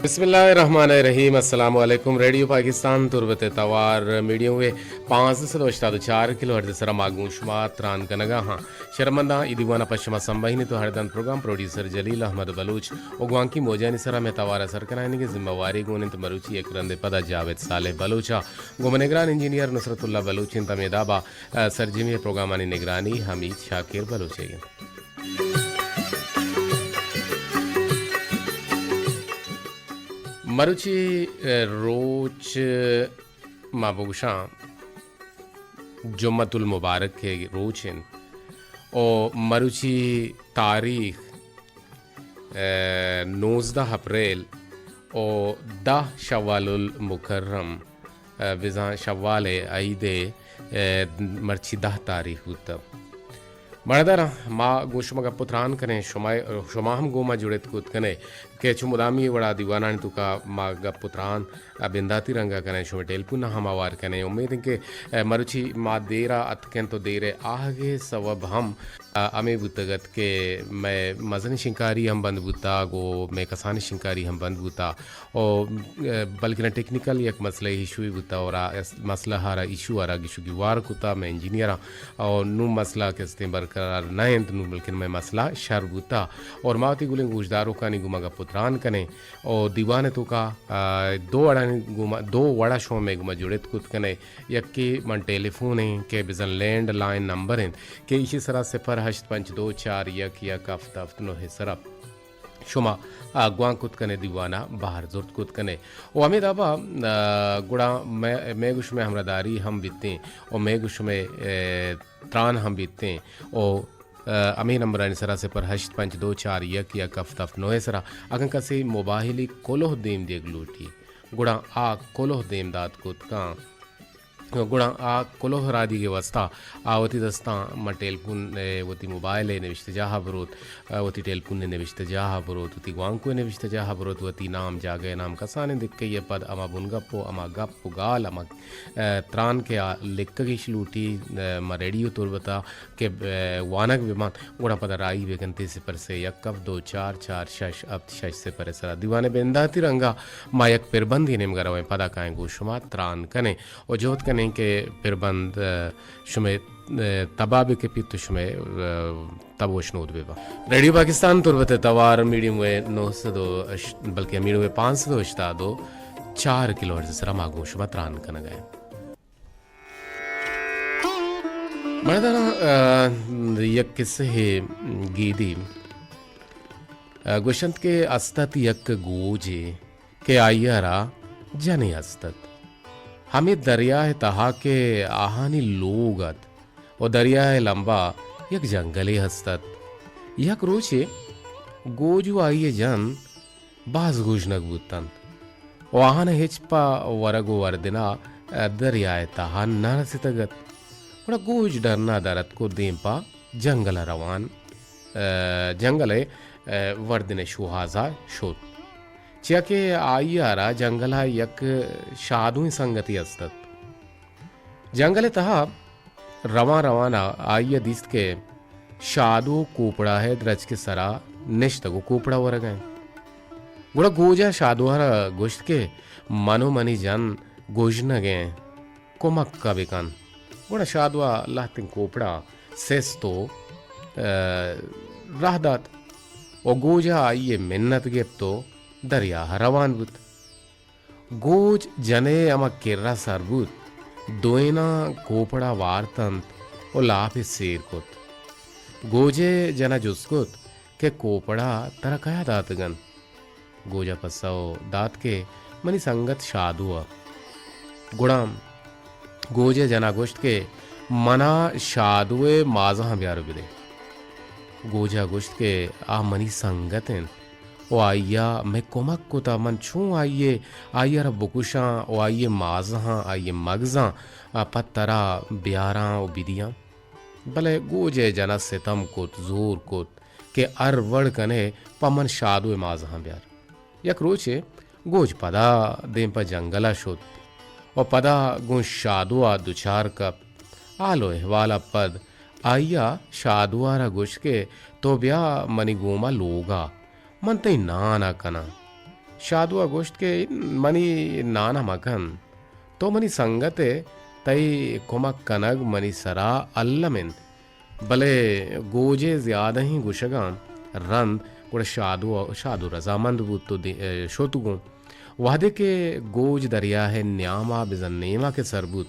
بسم اللہ الرحمن الرحیم۔ السلام علیکم۔ ریڈیو پاکستان تربت ءِ توار میڈیم ویو پانزدہ سد و ہشتاد و چار کلو ہرٹز ءِ سرا ما گوں شما تران کنگا ہاں۔ شرمنداں، اے دیوان ءَ پہ شما سمبہینیت و ہردن پروگرام پروڈیوسر جلیل احمد بلوچ و گوانکی موجانی سرا مئے توار ءِ سر کنائینگ ءِ ذمہ واری گون انت مروچی یک رندے پدا جاوید صالح بلوچ ءَ گوں نگران انجینئر نصرت اللہ بلوچ انت۔ ہمے داب ءَ سرجمی ءِ پروگرامانی نگرانی حمید شاکر بلوچ ءِ انت۔ مروچی، ء، روچ ما بگوشاں جمعۃ المبارک ءِ روچ انت و مروچی تاریخ، ء، نوزدہ اپریل و دہ شوال المکرم، ء، بزاں شوال ءِ عید ءِ، ء، مرچی دہ تاریخ بوتگ۔ مڑداراں، ما گوں شما گپ و تران کنیں، شما، شما ہم گوں ما جڑت کت کنے کہ چو مدامی وڑا دیوانانی توکا ما گپ و تران ء بنداتی رنگا کنیں، شمئے ٹیلیفون ء ہم ہوار کنیں۔ امید انت کہ، ء، مروچی ما دیرا اتکیں تو دیر ء آہگ ء سوب ہم، ء، ہمے بوتگ ات کہ مئے مزنیں شنکاری ہم بند بوتگ و مئے کسانیں شنکاری ہم بند بوتگ۔ و، ء، بلکنا ٹیکنیکل یک مسئلہ ایشوے بوتا اور آ اس-، مسئلہ ہارا ایشو ہارا گشو گیوار کتا مئے انجینئراں اور نو مسئلہ کستیں برقرار نہ انت، نو بلکن مئے مسئلہ شر بوتا اور ما وتی گلیں گوشداروکانی گوما گپ و تران کنیں اور دیوان توکا، ء، دو وڑانی گوما، دو وڑا شما مئے گوما جڑت کت کنے۔ یکے من ٹیلیفون ہیں کہ بزن لینڈ لائن نمبر ہیں کہ ایشی سرا صفر ہشت پنچ دو چار یک یک ہفت ہفت نو سرا شما، آ، گوانک کت کنے، دیوانا بہر زرت کت کنے۔ و ہمے دابا، آ، گڑا مئے، مئے گوش مئے ہمراہداری ہم بیتیں و مئے گوش مئے، اے، تران ہم بیتیں و، آ، ہمے نمبرانی سرا صفر ہشت پنچ دو چار یک یک ہفت ہفت نو سرا اگن کسے موبائلی کلوہ دیم دیگ لوٹی، گڑا آ کلوہ دیم دات کت کن۔ گڑا آ کلوہ را دیگ ء واسطہ آ وتی دستاں ما ٹیلیفون ء وتی موبائل ء نوشتہ جاہ ء بروت، ء وتی ٹیلیفون ء نوشتہ جاہ ء بروت، وتی گوانکو ء نوشتہ جاہ ء بروت، وتی نام جاگہ ء نام کسانیں دکے ء پد ہما بنگپ و ہما گپ و گال ہما، ء، تران کہ آ لکگ اش لوٹی، ء، ما ریڈیو تربت ء کہ، ء، وانگ بہ بنت، گڑا پدا راہی بہ کنت صفر سے یک ہفت دو چار چار شش ہفت شش صفر ء سرا۔ دیوان ء بنداتی رنگا ما یک پربندی نیمگا رویں، پدا کائیں گوں شما تران کنیں۔ و جہد کنیں کہ پربند، ء، شمئے، ء، تبا بکپیت و شمئے، ء، تب وشنود ببا۔ ریڈیو پاکستان تربت ء توار میڈیم ویو نو سد و اش-، بلکہ میڈیم ویو پانچ سد و ہشتاد و چار کلو ہرٹز سرا ما گوں شما تران کنگا ایں۔ مردانا، ء، یک قصہ گیدی، ء، گوشنت کہ استت یک گوجے کہ آئی ء را جنے ہست ات۔ ہمے دریا ء تہا کہ آہانی لوگ ات و دریا ء لمبا یک جنگلے ہست ات۔ یک روچے گوج و آئی ء جن باز گژنگ بوت انت و آہان ء ہچ پہ ورگ و وردنا دریا ء تہا نہ رستگ ات۔ گڑا گوج ڈرنا در اتک و دیم پہ جنگل ء روان، ء، جنگل ء، ء، وردن ء شوہازا شت۔ چیا کہ آئی ء را جنگل ء یک شادوئیں سنگتے است ات۔ جنگل ء تہا روان روان ء آئی ء دیست کہ شادو کوپڑا ء درچک ء سرا نشتگ و کوپڑا ورگ ء انت۔ گڑا گوجا شادو ء را گوشت کہ من و منی جن گژنگ ء ایں، کمک ء بکن۔ گڑا شادو ء لہتیں کوپڑا سست و، ء، راہ دات و گوجا آئی ء منت گپت و دریا ء روان بوت۔ گوج جن ء ہما کرا سر بوت، دوئیناں کوپڑا وارت انت و لاپ ء سیر کت۔ گوج ء جن ء جست کت کہ کوپڑا ترا کیا داتگ انت؟ گوج ء پسو دات کہ منی سنگت شادو ء۔ گڑا گوج ء جن ء گوشت کہ منا شادو ء مازہاں بیار بدے۔ گوج ء گوشت کہ آ منی سنگت انت و آئی ء مئے کمک کتا، من چون آئی ء، آئی ء را بکشاں و آئی ء مازہاں، آئی ء مگزاں، آ، پہ ترا بیاراں و بدیاں؟ بلے گوج ء جن ء ستم کت، زور کت کہ ہر وڑ کن ئے پہ من شادو ء مازہاں بیار۔ یک روچے گوج پدا دیم پہ جنگل ء شت و پدا گوں شادو ء دچار کپت۔ حال و احوال ء پد آئی ء شادو ء را گوشت کہ تو بیا منی گوما لوگ ء، من تئی نان ء کناں۔ شادو ءَ گوشت کہ منی نان ءَ مکن، تو منی سنگت ئے، تئی کمک کنگ منی سرا الم انت۔ بلے گوج ءِ زیادہیں گوشگاں رند گڑا شادو، شادو رضامند بوت و دے-، شت گوں۔ وہدے کہ گوج دریائے نیاما بزاں نیما کہ سر بوت،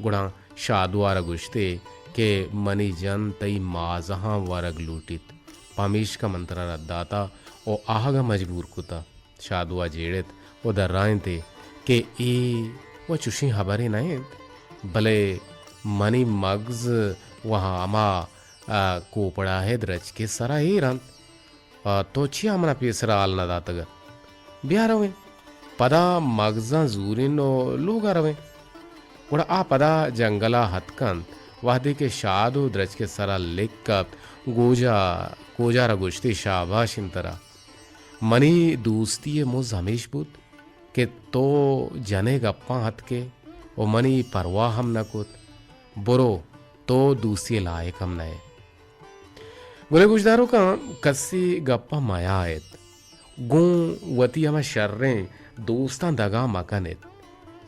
گڑا شادو ءَ را گوشتے کہ منی جن تئی مازہاں ورگ لوٹیت، پمیشکا من ترا رد داتا و آہگا مجبور کتا۔ شادو ءَ جیڑت و درائینتے کہ اے و چوشیں ہبرے نہ انت، بلے منی مگز و ہما، آ، کوپڑاہے درچکے سرا ایر انت۔ آ، تو چیا منا پیسرا حال نہ داتگ ات؟ بیا رویں۔ پدا مگزاں زورین و لوگا رویں۔ گڑا آ پدا جنگلا اتکنت۔ وہدے کہ شادو درچکے سرا لک کپت، گوجا، گوجا را گوشتی، شاباش انت ترا۔ منی دوستی ءِ مز ہمیش بوت کہ تو جن ءِ گپاں اتکے و منی پرواہ ہم نہ کت۔ برو، تو دوستی ءِ لائق ہم نہ ئے۔ گلیں گوشداروکاں، کسی گپ ءَ میا ات، گوں وتی ہما شریں دوستاں دگا مکن ات،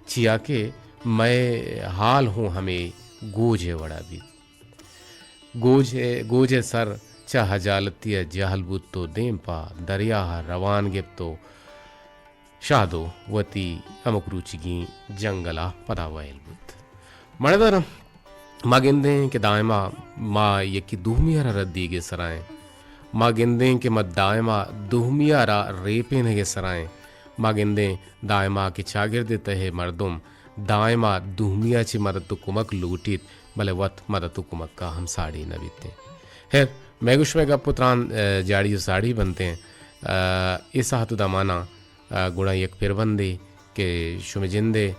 چیا کہ مئے حال ہوں ہمے گوج ءِ وڑا بیت۔ گوج ءِ، گوج ءِ سر چہ ہجالتی ءَ جہل بوت و دیم پہ دریا ءَ روان گپت و شادو وتی ہمک روچیگیں جنگل ءَ پدا ویل بوت۔ مڑداراں، ما گندیں کہ دائما ما یکے دومی ءَ را ردیگ ءِ سرا ایں۔ ما گندیں کہ ما دائما دومی ءَ را ریپینگ ءِ سرا ایں۔ ما گندیں دائما کہ چاگرد ءِ تہ ءِ مردم دائما دومی ءَ چہ مدد و کمک لوٹیت، بلے وت مدد و کمک ءَ ہم ساڑی نہ بیتیں۔ ہیر، مئے گوں شمئے گپ و تران، ءَ، جاڑی و ساڑی بنتیں۔ ءَ، اے ساعت و دماناں، ءَ، گڑا یک پربندے کہ شمئے جند ءِ،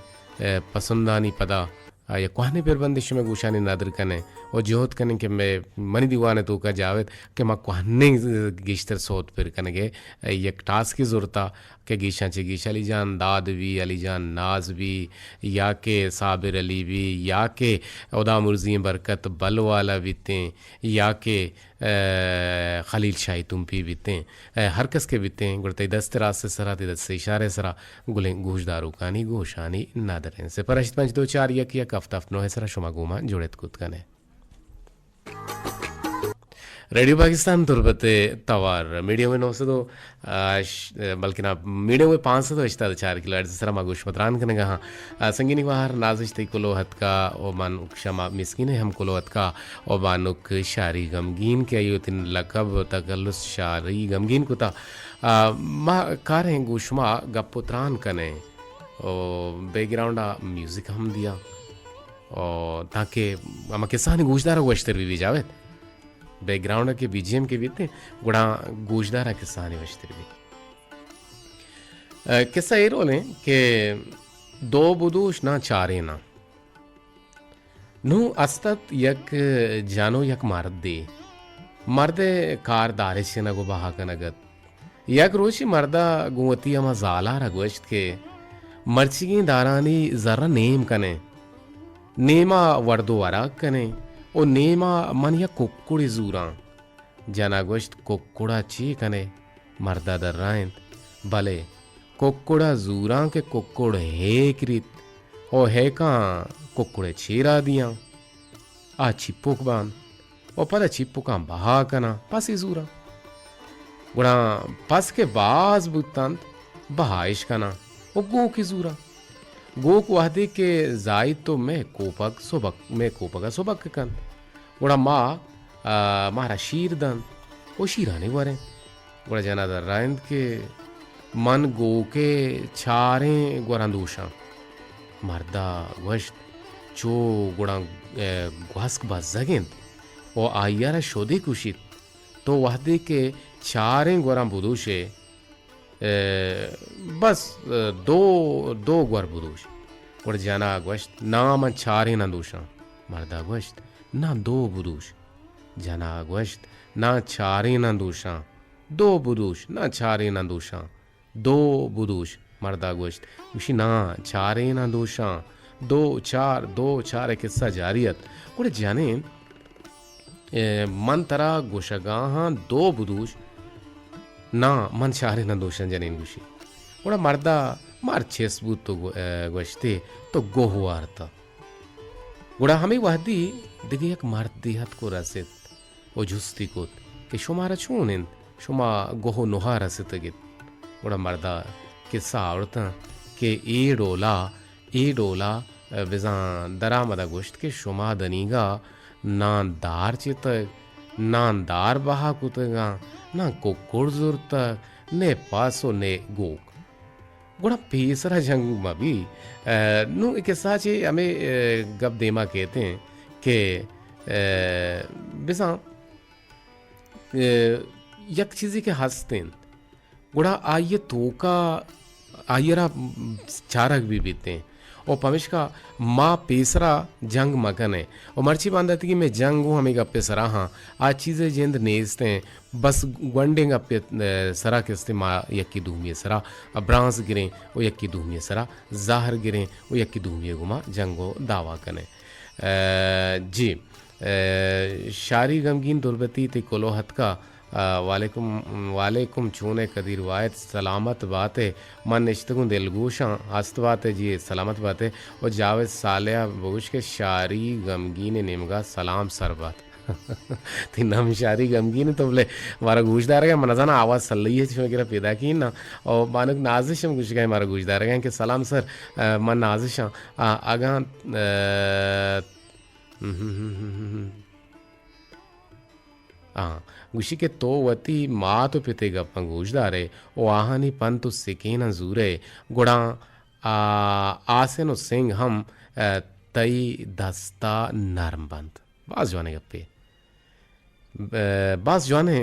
ءَ، پسندانی پدا، ءَ، یک کوہنیں پربندے شمئے گوشانی ندر کنیں و جہد کنیں کہ مئے، منی دیوان ءِ توکا جاوید کہ ما کوہنیں گیشتر سوت پر کنگ ءِ، ءَ، یک ٹاسکے زرتا کہ گیشاں چہ گیش علی جان داد بی، علی جان ناز بی، یا کہ صابر علی بی، یا کہ ہدا مرزی برکت بل والا بیتیں، یا کہ، ءَ، خلیل شاہی تمپی بیتیں، ءَ، ہر کس کہ بیتیں، گڑا تئی دست راست ءِ سرا، تئی دست اشارہ ءِ سرا گلیں گوشداروکانی گوشانی ندریں۔ صفر ہشت پنچ دو چار یک یک ہفت ہفت نو ءِ سرا شما گوما جڑت کت کنے۔ ریڈیو پاکستان تربت ءِ توار، میڈیم ویو نو سد و، آ، ش-، بلکنا میڈیم ویو پانچ سد و ہشتاد و چار کلو ہرٹز ءِ سرا ما گوش متران کنگا ہاں۔ آ، سنگینی گوہار نازش تئی کلو اتکا و بانک شما مسکین ءِ ہم کلو اتکا و بانک شاری غمگین کہ آئی وتی لقب و تخلص شاری غمگین کتا۔ آ، ما کاریں گوں شما گپ و تران کنیں و بیک گراؤنڈا میوزک ہم دیا و تاکہ ہما کسانی گوشدارا وشتر بی بی جاوید۔ بیک گراؤنڈ کہ بی جی ایم کہ بیتے، گڑا گوشدارا کسانی وشتر بی۔ ءَ، کسہ اے ڈولیں کہ دو بدوش ناں چاریں ناں۔ نوں است ات یک جن و یک مردے۔ مرد ءِ کار دارچ کنگ و بہا کنگ ات۔ یک روچے مرد ءَ گوں وتی ہما زال ءَ را گوشت کہ مرچیگیں دارانی زر ءَ نیم کنیں، نیم ءَ ورد و وراک کنیں و نیم ءَ من یک ککڑے زوراں۔ جن ءَ گوشت، ککڑ ءَ چے کن ئے؟ مرد ءَ درائینت، بلے ککڑ ءَ زوراں کہ ککڑ ہیک ریت و ہیکاں ککڑ ءِ چیر ءَ دیاں، آ چیپک باں و پدا چیپکاں بہا کناں، پسے زوراں۔ گڑا پس کہ باز بوتنت، بہا اش کناں و گوکے زوراں۔ گوک وہدے کہ زائیت و مئے کوپگ سبک، مئے کوپگ ءَ سبک کنت، گڑا ما، آ، مارا شیر دنت و شیرانی وریں۔ گڑا جن ءَ درائینت کہ من گوک ءِ چاریں گوراں دوشاں۔ مرد ءَ گوشت، چو گڑا، اے، گوسک بزگ انت و آئی ءَ را شدے کشیت۔ تو وہدے کہ چاریں گوراں بدوش ئے، اے، بس، اے، دو، دو گور بدوش۔ گڑا جن ءَ گوشت، نا، من چاریناں دوشاں۔ مرد ءَ گوشت، نا، دو بدوش۔ جن ءَ گوشت، نا، چاریناں دوشاں۔ دو بدوش، نا، چاریناں دوشاں۔ دو بدوش۔ مرد ءَ گوشت، گوشی، نا، چاریناں دوشاں۔ دو، چار، دو، چار ءِ قصہ جاری ات۔ گڑا جنین، اے، من ترا گوشگا ہاں دو بدوش۔ نا، من چاریناں دوشاں، جنین گوشی۔ گڑا مردا مار چست بوت و گو-، ء، گوشتی، تو گوہ وارتہ۔ گڑا ہمے وہدی دگہ یک مردے اتک و رست و جستی کت کہ شمارا چون انت؟ شما گوہ و نہا رستگت؟ گڑا مردا کسہ آورتاں کہ اے ڈولا، اے ڈولا، ء، بزاں درآمدا گوشت کہ شما دنیگا نان دار چتگ، نان دار بہا کتگاں، نان ککڑ زرتگ، نے پس و نے گوک۔ گڑا پیسرا جنگ مہ بی۔ ء، نوں اے کسہ چہ ہمے، ء، گپ دیما کیت ایں کہ، ء، بزاں، ء، یک چیزے کہ ہست انت، گڑا آئی ء توکا آئی ء را چارگ بہ بیت ایں۔ و پمیشکا ما پیسرا جنگ مہ کنیں۔ و مرچی بانداتگی مئے جنگ و ہمے گپ ء سرا ہاں، آ چیز ء جند نیست ایں۔ بس گونڈیں گپ ء سرا کہ استیں ما یکی دومی ء سرا برانز گریں و یکی دومی ء سرا زہر گریں و یکی دومی ء گوما جنگ و دعوا کنیں۔ ء، جی، ء، شاری غمگین تربتی تئی کلوہ اتکا۔ ء، وعلیکم، وعلیکم، چون ئے قدیر واحد؟ سلامت بات ئے۔ من نشتگوں دلگوشاں، ہست بات ئے جی، سلامت بات ئے۔ و جاوید صالح بگوش کہ شاری غمگین نیمگا سلام سر بات۔ تئی نام شاری غمگین تو بلے مارا گوش دارگا، من نزاناں آواز سلئی ہے شما کرا پیدا کین نا۔ او بانک نازش ہم گوشگا مارا گوش دارگا کہ سلام سر، ء، من نازشاں۔ ء، اگاں، ء، آ، گوشی کہ تو وتی مات و پت ء گپاں گوش دار ئے و آہانی پنت و سکیناں زور ئے، گڑا آ، آسن و سنگ ہم، ء، تئی دستا نرم بنت۔ باز جوانیں گپے۔ ء، باز جوانیں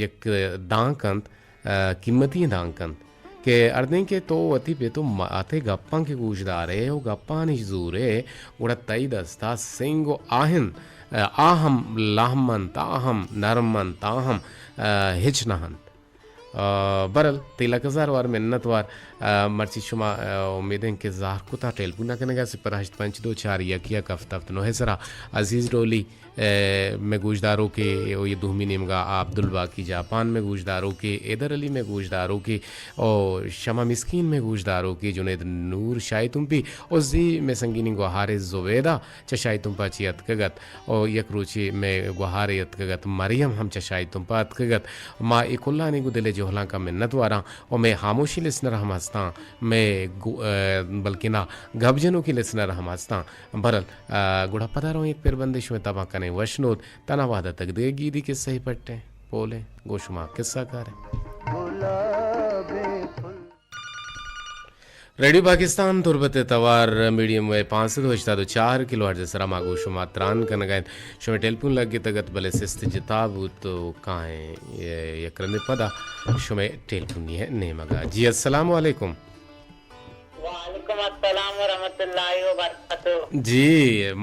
یک دانک انت، ء، قیمتی دانک انت۔ کہ ہردیں کہ تو وتی پت و مات ء گپاں کہ گوش دار ئے و گپانی زور ئے، گڑا تئی دستا سنگ و آہن، آ ہم لہم انت، آ ہم نرم انت، آ ہم، آ، ہچ نہ انت۔ آ، برل، تئی لک ہزار وار منت وار، آ، مرچی شما، آ، امیدیں کہ زہر کتا ٹیلیفون نہ کنگا، صفر ہشت پنچ دو چار یک یک ہفت ہفت نو سرا عزیز ڈولی، ء، مئے گوشداروکے، او یہ دومی نیمگا عبدالباقی جاپان مئے گوشداروکے، حیدر علی مئے گوشداروکے، او شمع مسکین مئے گوشداروکے، جنید نور شاہی تمپی، او زی مئے سنگینی گوہارے زبیدہ چہ شاہی تمپا چی اتکگت، او یک روچے مئے گوہارے اتکگت مریم ہم چہ شاہی تمپا اتکگت۔ ما اے کلانی گو دل جہلانکا منت واراں، او مئے ہاموشی لسنر ہم ہستاں، مئے گو-، ء، بلکنا گپ جنوکی لسنر ہم ہستاں۔ برل، آ، گڑا پدا رویں یک پربندے شمئے تباں کنیں وشنود، تنا وہدہ تک دگہ گیدی کسہ ئے پٹیں، پولیں، گوں شما کسہ کاریں۔ ریڈیو پاکستان تربت ء توار میڈیم ویو پانچ سد و ہشتاد و چار کلو ہرٹز ء سرا ما گوں شما تران کنگا انت۔ شمئے ٹیلیفون لگتگ ات بلے سست جتا بوت و کائیں یک رندے پدا شمئے ٹیلیفونی ء نیمگا۔ جی السلام علیکم۔ وعلیکم السلام ورحمۃ اللہ وبرکاتہ۔ جی،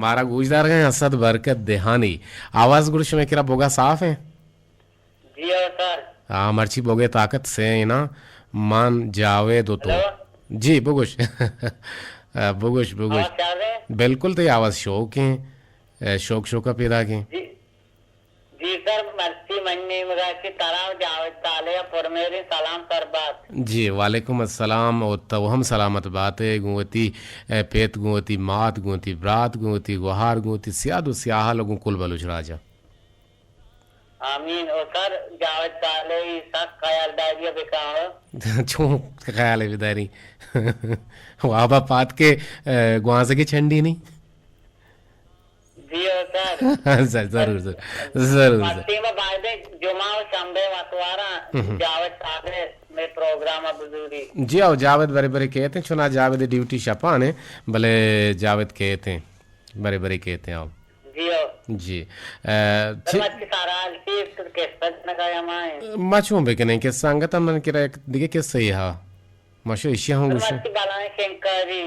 مارا گوش دارگا ہیں اسد برکت دہانی۔ آواز گڑ شمئے کرا بوگا صاف ہیں؟ جی ہاں سر۔ ہاں، مرچی بوگے طاقت سے ہیں نا، من جاوید و تو۔ ہلو؟ جی، بگوش۔ بگوش، بگوش۔ آواز صاف ہے؟ بالکل تئی آواز شوک ہیں، شوک شوکا پیدا ہیں۔ جی۔ جی سر، مرچی من نیمگا چہ ترا و جاوید صالح ء پرمہریں سلام سر بات۔ جی، وعلیکم السلام، و تو ہم سلامت بات ئے، گوں وتی، اے، پت، گوں وتی مات، گوں وتی برات، گوں وتی گوہار، گوں وتی سیاد و سیاہل و گوں کل بلوچ راجا۔ آمین۔ و سر، جاوید صالح ء سک خیالداری ء بکن۔ چون خیال بداری؟ وابا پات کے، اے، گوانزگے چنڈی نہیں؟ جی ہو سر۔ سر، ضرور، ضرور۔ ضرور، سر۔ وقتی ما باید جمعہ و شنبے وتوارا ہم۔ جاوید صاحب میں پروگرام بزوری۔ جی ہو، جاوید برے برے کہتے ہیں، چنا جاوید ڈیوٹی شپانے، بلے جاوید کہتے ہیں، برے برے کہتے ہیں آپ۔ جی ہو۔ جی۔ اے، سر، چی-، مرچی سارا حال چیز قصہ نہ کہا ہمائیں۔ ما چون بکنیں کہ سنگت من کرا ایک دیگه قصہ ہی ہا۔ ما شو ایشی ہم گوشیں۔ مرچی بلائیں شنکاری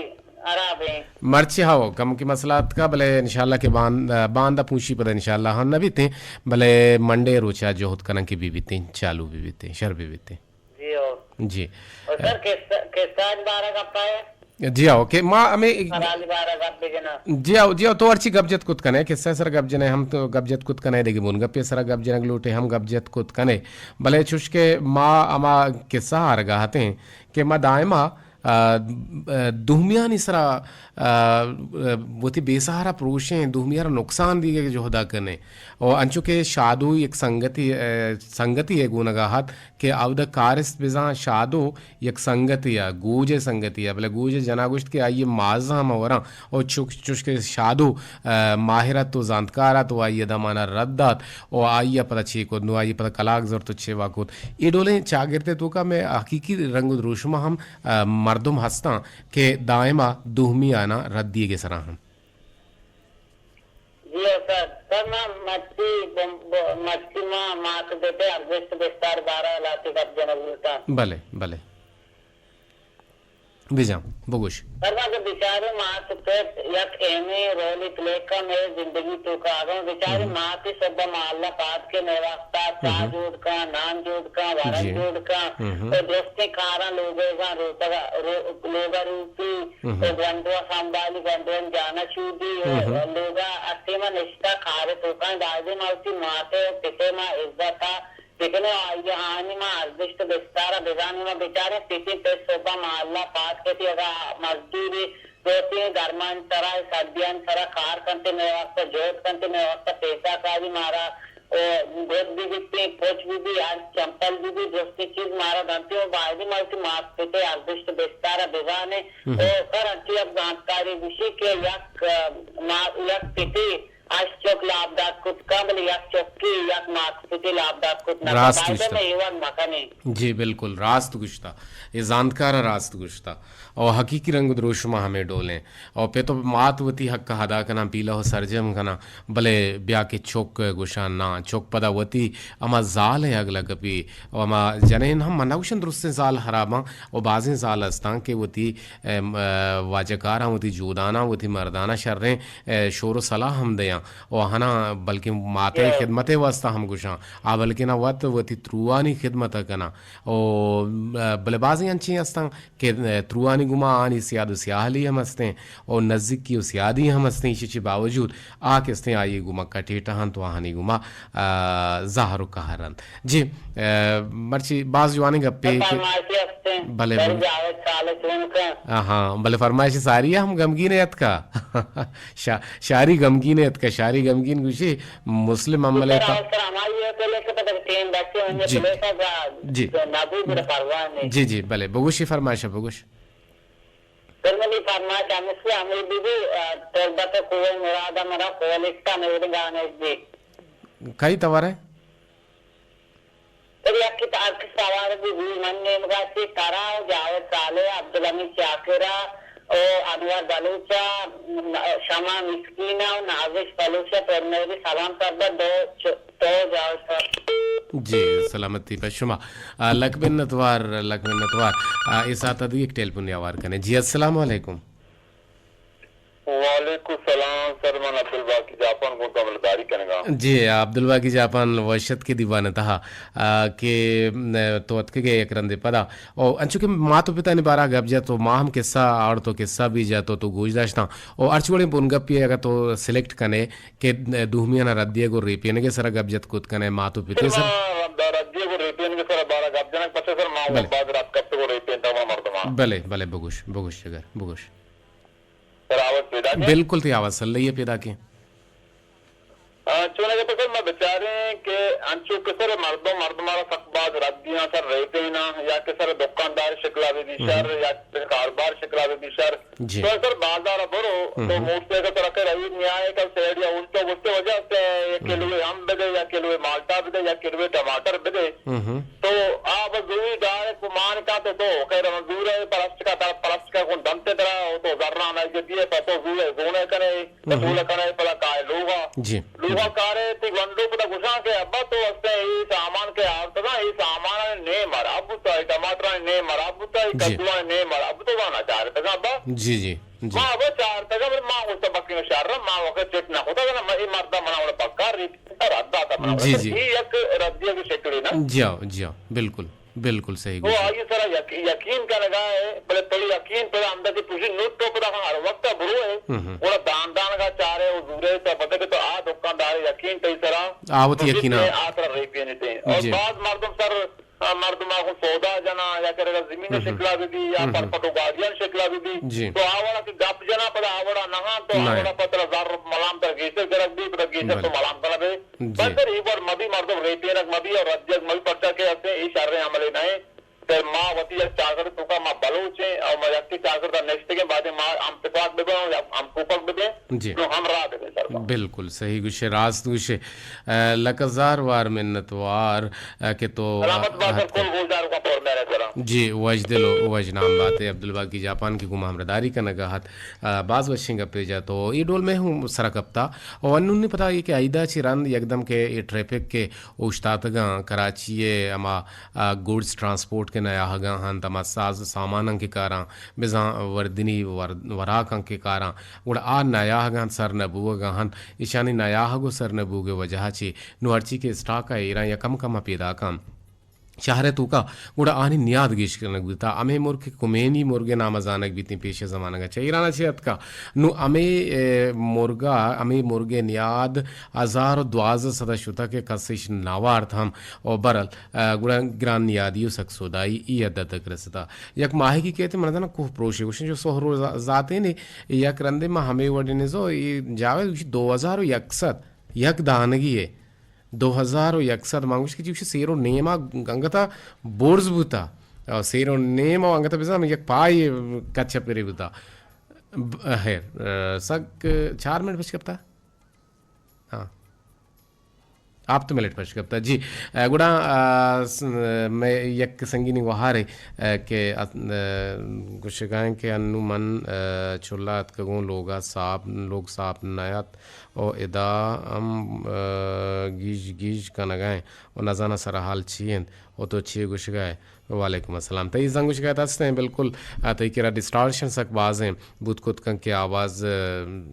عرابیں۔ مرچی ہاو، کم کی مسئلہ اتکا، بلے انشاءاللہ کہ باند، باندا پوشی پدا انشاءاللہ ہاں نہ بیتیں، بلے منڈے روچا جہد کنن کہ بی بیتیں، چالو بی بیتیں، شر بی بیتیں۔ جی ہو۔ جی۔ و سر، قصہ، قصہ اج بارہ گپا ہے؟ جی ہو، کہ ما ہمیں ہرالی بارہ گپ بجنا۔ جی ہو، جی ہو، تو ہرچی گپ جت کت کنے، قصہ سر گپ جنے، ہم تو گپ جت کت کنے، دیگہ بن گپے سر گپ جنگ لوٹے، ہم گپ جت کت کنے۔ بلے چوش کہ ما ہما قصہ آرگا ہتیں کہ ما دائما، آ، آ، دومیانی سرا، آ، آ، وتی بے سہارا پروشیں، دومیارا نقصان دیگے جہدا کنے۔ و انچو کہ شادو یک سنگتی، آ، سنگتی ہے گونگا ہت کہ اودا کارست بزاں شادو یک سنگتی ء، گوج ء سنگتی ء، بلے گوج ء جنا گوشت کہ آئی ء ماز ہم وراں، او چک-، چوش کہ شادو، آ، ماہر ات و زانتکار ات و آئی ء دمانا رد دات و آئی ء پدا چے کت، نو آئی ء پدا کلاگ زرت و چے وا کت۔ اے ڈولیں چاگرد ء توکا مئے حقیقی رنگ و دروشم ء ہم، آ، مردم ہستاں کہ دائما دومی آناں رد دیگ ء سرا ہم۔ جی سر، سر ما مرچی بم-، ب-، مرچی ما مات پت ء ارزشت بستار بارہ ء لہتے گپ جنگ لوٹاں۔ بلے، بلے۔ بجاں، بگوش۔ سر ما کہ بچاریں مات پت یک اہمیں رولے پلے کن مئے زندگی توکا، اگاں بچاریں مات سبا ما اللہ پاک کہ مئے واسطہ چاہ جوڑ کن، نان جوڑ کن، ورگ جوڑ کن، و درستیں کاراں لوگا روتگا، رو-، لوگا روتی، و گونڈواں سنبھالی، گونڈواں جانا چودی، و لوگا ہر ٹیما نشتہ کار توکا۔ بازیں ما وتی مات ء پت ء ما عزت ء بکنیں، آئی آنی ما ارزشت بستار ء بزانیں۔ ما بچاریں پتی پت سبا ما اللہ پاک کتی، اگاں مزدوری دوتیں گرمان سرا، سردیان سرا کار کنتے، مئے واسطہ جہد کنتے، مئے واسطہ پیسہ کاری مارا، او، گد بہ بیتیں، پچ بہ بی، ہر چمپل بہ بی، درستیں چیز مارا دنتے و بایدیں ما وتی مات پت ء ارزشت بستار ء بزانیں۔ او سر انچو یک زانتکارے گوشی کہ یک، ما، یک پتے ہشت چک لاپ دات کت کن، بلے یک چکے یک مات پتے لاپ دات کت نہ کن۔ راست گوشتہ۔ مئے ایوک مکنیں۔ جی بلکل راست گوشتہ۔ اے زانتکار ء راست گوشتہ۔ او حقیقی رنگ دروشم ء ہمے ڈولیں۔ او پت و مات وتی حق ء ادا کناں، پیلہ و سرجم کناں، بلے بیا کہ چک گوشاں نا، چک پدا وتی ہما زال ء اگلہ کپی، و ہما جنین ہم، من نہ گوشاں درستیں زال ہراباں، و بازیں زال ہستاں کہ وتی، ام، ا، واجہ کاراں، وتی جوداناں، وتی مرداناں شریں، ا، شور و صلاح ہم دیاں، و ہناں بلکیں ماتئے خدمتئے واسطہ ہم گوشاں، آ بلکیں وت وتی تروانی خدمت ء کناں۔ و، ا، بلے بازیں انچیں ہستاں کہ، ا، تروانی گوما آنی سیاد و سیاہلی ہم ہستیں و نزیکی و سیادی ہم ہستیں، ایشی چی باوجود آ کہ ہستیں آئی گوما کٹیٹہ انت و آہانی گوما، ا، زہر و قہر انت۔ جی، ا، مرچی باز جوانیں گپے کہ فرمائشی ہستیں۔ بلے، بلے۔ جاوید خالص ان کا۔ ہاں، بلے فرمائش ساری ہم غمگین اتکا۔ شا-، شاری غمگین اتکا، شاری غمگین گوشی مسلم عمل سر، تا۔ آؤ سر، ہماری یہ پہلے کہ پتہ ٹیم بچے ہوں گے، جی۔ پہلے کا جا-، جی۔ جو نبی بڑا پرواہ نہیں۔ جی، جی، بلے، بگوشی فرمائش بگوش۔ سر، منی فرمائش ہمیشی ہمیں بی بی، آ، تربت کوہ مراد مرا کوہ لکھتا میرے گانے جی۔ کئی توار ہے؟ سر، یکے تو ہر کس سوار بی بی، من نیمگا چی ترا و جاوید صالح، عبدالحمید شاکرا و انور بلوچا، شما مسکینا و نازش بلوچا پر میری سلام سر بہ دو چ-، تو جاوید صاحب۔ جی، سلامتی پہ شما۔ آ، لک منتوار، لک منتوار۔ آ، اے ساعت ء یک ٹیلیفون ہوار کنے۔ جی، السلام علیکم۔ وعلیکم السلام سر، من عبدالباقی جاپان گوں تو عملداری کنگا۔ جی، عبدالباقی جاپان وش اتک دیوان ء تہا، آ، کہ، م، تو اتکگے یک رندے پدا۔ او انچو کہ مات و پتانی بارا گپ جت و ما ہم قصہ آڑ تو قصہ بھی جت و تو گوش داشتاں۔ او ہرچ وڑیں بنگپی اگہ تو سلیکٹ کنے کہ دوہمیانا ردیگ و ریپینگے سرا گپ جت کت کنے مات و پتے سر۔ ما ردیگ و ریپینگے سرا بارا گپ جنگ پچے سر ما بلے۔ بعد رات کپتگ و ریپینتا ما مردمان۔ بلے، بلے، بگوش، بگوش جگر، بگوش۔ سر، آواز پیداک ایں؟ بلکل تئی آواز سلئی ء پیداک ایں۔ آ، چونکہ تو سر ما بچاریں کہ انچو کہ سر مردم، مردم مارا سک باز رد دیاں سر ریپیناں، یا کہ سر دکاندار شکلا بہ بی شر، یا کہ کاروبار شکلا بہ بی شر۔ جی۔ تو سر بازار ء برو، تو موٹر سائیکل سر اکے رہی نیائے کل سیڑی اوشتو، گوشتے وجہ سے یک کلوے ہم بدے، یا کلوے مالٹا بدے، یا کلوے ٹماٹر بدے۔ تو آ بس دوئی ڈائریکٹ مان کا تو، تو خیر مزدور ہے، پلاسٹک کا، پلاسٹک کا کون دمتے ترا، تو زرنا نہ جدی ہے، پتو زوئے زونے کنے، پتو لکنے، پلا کائے لوگا۔ جی۔ لوگا کارے تی گنڈو پتا گشان کے ابا تو استے ای سامان کے آرتگا، ای سامان نے مرا بوتا، ای ٹماٹر نے مرا بوتا، ای جی۔ کدو نے مرا بوتا، وانا چارتگا ابا۔ جی، جی۔ جی۔ ما وہ چارتگا، بلے ما گوشتا بکیں شر، ما وقت چٹ نہ کتا، ما اے مردا منا وڑ پکا ریت، رد داتا منا وڑ۔ جی، جی۔ اے یک ردیگ شکلی نا۔ جی ہاں، جی ہاں، بلکل۔ بالکل صحیح تو گوشے۔ آئی سرا یک-، یقین کنگا ہے، بلے تئی یقین پدا ہمدا کہ پوشی نوٹ تو پدا ہر وقت برو ہے۔ ہم ہم۔ گڑا دان دانگا چارے و زورے تا پتہ کہ تو آ دکاندار یقین تئی سرا آ وتی پوشی یقینا۔ تے آ سرا ریپینی تے۔ اور جی۔ بعض مردم سر، آ، مردم آ گوں سودا جنا یا کہ اگر زمین ہم ہم۔ شکلا بی بی یا ہم ہم۔ پرپٹو گاڑیان شکلا بی بی۔ جی۔ تو آ وڑا کہ گپ جنا پدا آ وڑا نہ تو آ نہ۔ وڑا پتہ زر ملام تر گیشتر گرگ بی، پدا گیشتر بلے۔ تو ملام کنا بے۔ جی۔ بس سر، اے وڑ مبی، مردم ریپینگ مبی اور ردیگ مبی، پرچا کہ ہستیں اے شریں عملے نہ ایں۔ پھر ما وتی یک چاگرد توکا ما بلوچ ایں اور ما یکے چاگردا نشتگیں، بعد ما ہم تفاق ببیں اور ہم کوپگ ببیں، جی۔ نو ہمراہ ببیں سر ما۔ بالکل صحیح گوشے، راست گوشے۔ اے، لک ہزار وار منتوار، اے، کہ تو سلامت بات سر، ہتکے۔ کل گوشداروکاں پر میرے سلام۔ جی، وژدل و وژنام باتے عبدالباقی جاپان کہ گوں ما ہمراہداری کنگا ات۔ آ، باز وشیں گپے جت و اے ڈول مئے ہوں سرا کپتا۔ و انوں نی پدا اے کہ ایدا چہ رند یکدم کہ اے ٹریفک کہ اوشتاتگاں کراچی ءِ ہما، آ، گوڈز ٹرانسپورٹ کہ نیاہگاں ہنت، ہما ساز ساماناں کہ کاراں، بزاں وردنی ور-، وراکاں کہ کاراں، گڑا آ نیاہگاں سر نہ بوگا ہنت، ایشانی نیاہگ و سر نہ بوگ ءِ وجہ چہ نوں ہرچی کہ اسٹاک ءَ ایراں یا کم کم ءَ پیداکاں۔ شہر ءِ توکا گڑا آنی نیاد گیش کنگ بوتا۔ ہمے مرگ کہ کمینی مرگ ءِ نام ءَ زانگ بیتیں پیش ءِ زمانگ ءَ چہ ایران ءَ چہ اتکا۔ نوں ہمے، اے، مرگ ءَ، ہمے مرگ ءِ نیاد ہزار و دوازدہ سد ءَ شتگ کہ کس ایش نہ وارت ہم۔ و برل، اے، گڑا گران نیادی و سک سودائی ای حد ءَ تک رستا۔ یک ماہیگی کہتے من زاناں کوہ پروشے گوشن جو سہرو ذا-، ذاتینے یک رندے ما ہمے وڑ نزو ای جاگہ گوشی دو ہزار و یک سد یک دانگی ہے۔ دو ہزار و یک سد مانگوش کہ چوش سیر و نیما انگتا برز بوتا۔ آ، سیر و نیما انگتا بزن یک پای کچ پری بوتا۔ ب-، خیر، آ، سک چار منٹ پچ کپتا؟ ہاں۔ آپ تو منٹ پچ کپتا۔ جی، آ، گڑا، آ، س-، میں یک سنگینی وہارے، آ، کہ ات-، آ، گوشگائیں کہ انو من، آ، چلا اتکگوں لوگا صاف، لوگ صاف نیات۔ او ادا ہم، آ، گیج گیج کنگا ایں و نزاناں سرحال چی انت و تو چے گوشگا ئے؟ وعلیکم السلام۔ تئی زنگ گوشگا ات ہستیں، بالکل، آ، تئی کرا ڈسٹارشن سک باز ایں، بوت کت کن کہ آواز، آ،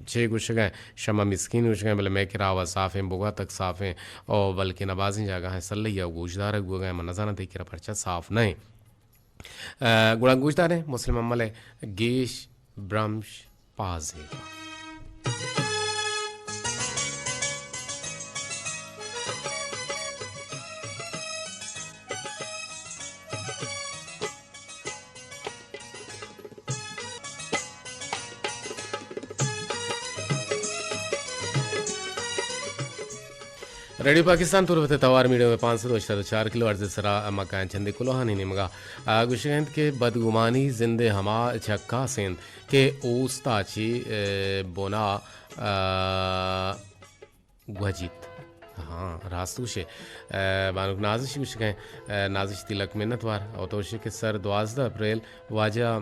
چے گوشگا ایں، شما مسکین گوشگا ایں، بلے مئے کرا آواز صاف ایں، بگا تک صاف ایں، او بلکن بازیں جاگہ ایں سلہی او گوشدارگ بوگا ایں، من نزاناں تئی کرا پرچا صاف نہ ایں۔ آ، گڑا گوشداریں مسلم امل ءِ گیش برمش پازے۔ ریڈیو پاکستان تربت ءِ توار میڈیم ءِ پانچ سد و ہشتاد و چار کلو ہرٹز ءِ سرا مکائیں چندے کلوہانی نیمگا۔ آ، گوشگ انت کہ بدگمانی زند ءِ ہما چکاس انت کہ اوستا چہ، اے، بنا، آ، گوجیت۔ ہاں، راست گوشے۔ اے، بانک نازش گوشگیں، اے، نازش تئی لک منت وار۔ او تو گوشے کہ سر دوازدہ اپریل واجہ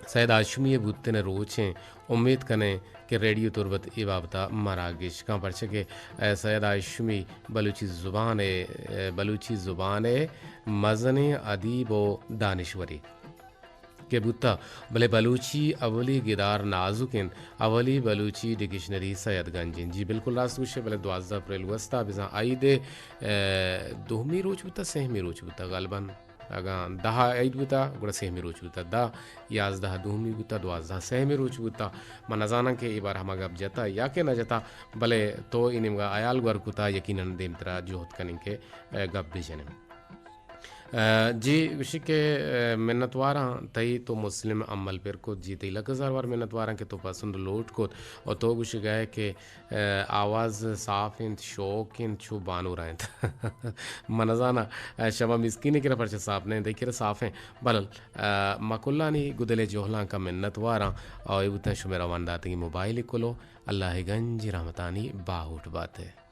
سید ہاشمی ءِ بوتن ءِ روچیں، امیت کنیں کہ ریڈیو تربت اے بابت ءَ مارا گیش کن، پرچہ کہ، اے، سید ہاشمی بلوچی زبان ءِ، اے، بلوچی زبان ءِ مزنیں ادیب و دانشورے کہ بوتا، بلے بلوچی اولی گدار نازک انت، اولی بلوچی ڈکشنری سید گنج انت۔ جی بالکل راست گوشے، بلے دوازدہ اپریل گوستا بزاں عید ءِ، اے، دومی روچ بوتا، سہمی روچ بوتا غالباً۔ اگاں دہ عید بوتا، گڑا سہمی روچ بوتا۔ دہ، یازدہ دومی بوتا، دوازدہ سہمی روچ بوتا۔ من نزاناں کہ اے بار ہما گپ جتا یا کہ نہ جتا، بلے تو اے نیمگا حیال گور کتا، یقیناً دیمترا جہد کنیں کہ، اے، گپ بجنیں۔ اے، جی، گوشی کہ، اے، منتواراں تئی تو مسلم عمل پر کت، جی، تئی لک ہزار وار منتواراں کہ تو پسند لوٹ کت، اور تو گوشگائے کہ اے، آواز صاف انت، شوک انت، چو بانورا انت۔ من نزاناں، اے، شما مسکین ءِ کرا پرچہ صاف نہ انت، تئی کرا صاف انت۔ بلل، اے، ما کلانی گدل ءِ جہلانکا منت واراں، او اے بوتن شمئے روان داتگیں موبائل ءِ کلو، اللہ ءِ گنج رحمتانی باہوٹ بات۔